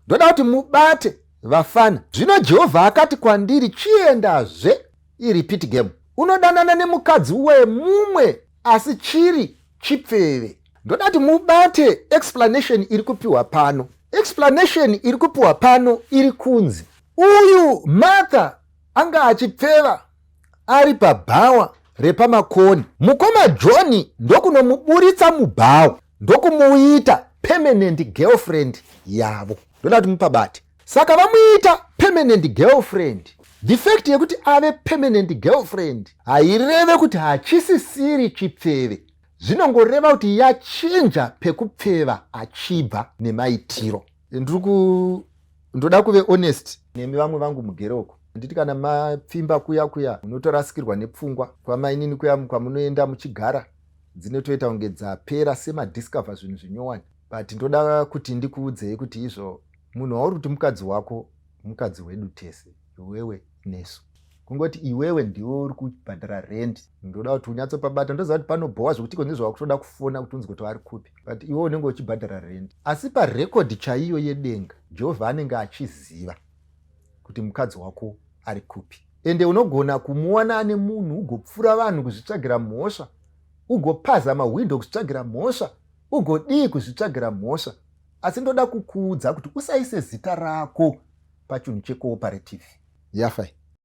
Ndoda kuti mubate vafana. Zvino Jehovha akati kwandiri, chiendazve, irepeat game, unodanana nemukadzi wemumwe asi chiri chipfeve. Ndoda kuti mubate explanation iri kupiwa pano. Explanation iri kupiwa pano iri kunzi uyu Martha anga achipfeva ari pabhawa repamakoni, mukoma John ndokunomuburitsa mubhawa ndokumuita permanent girlfriend yavo. Ndoda kuti mupabate. Saka vamuita permanent girlfriend. The fact yekuti ave permanent girlfriend haireve kuti hachisisiri chipfeve, zvinongoreva kuti yachinja pekupfeva achibva nemaitiro. Ndiri ku ndoda kuve honest nemi vamwe vangu mugere uko. Handiti kana mapfimba kuya kuya munotorasikirwa nepfungwa kwamainini kuya kwamunoenda muchigara dzinotoita kunge dzapera semadiscover zvinhu zvinyowani, but ndoda kuti ndikuudzei kuti izvo munhu wauri kuti mukadzi wako mukadzi wedu tese, iwewe nesu. Kungoti iwewe ndiwe uri kubhadhara rent, ndoda kuti unyatsopabata. Ndoziva kuti panobhowa zvekuti iko ndizvo wakutoda kufona kuti unzwe kuti vari kupi, but iwe unenge uchibhadhara rent. Asi parekodhi chaiyo yedenga Jehovha anenge achiziva kuti mukadzi wako ari kupi, ende unogona kumuwana ane munhu, ugopfura vanhu kuzvitsvagira mhosva, ugopaza mahwindo kuzvitsvagira mhosva, ugodii kuzvitsvagira mhosva. Asi ndoda kukuudza kuti usaise zita rako pachinhu checooperative. Yafa iyi.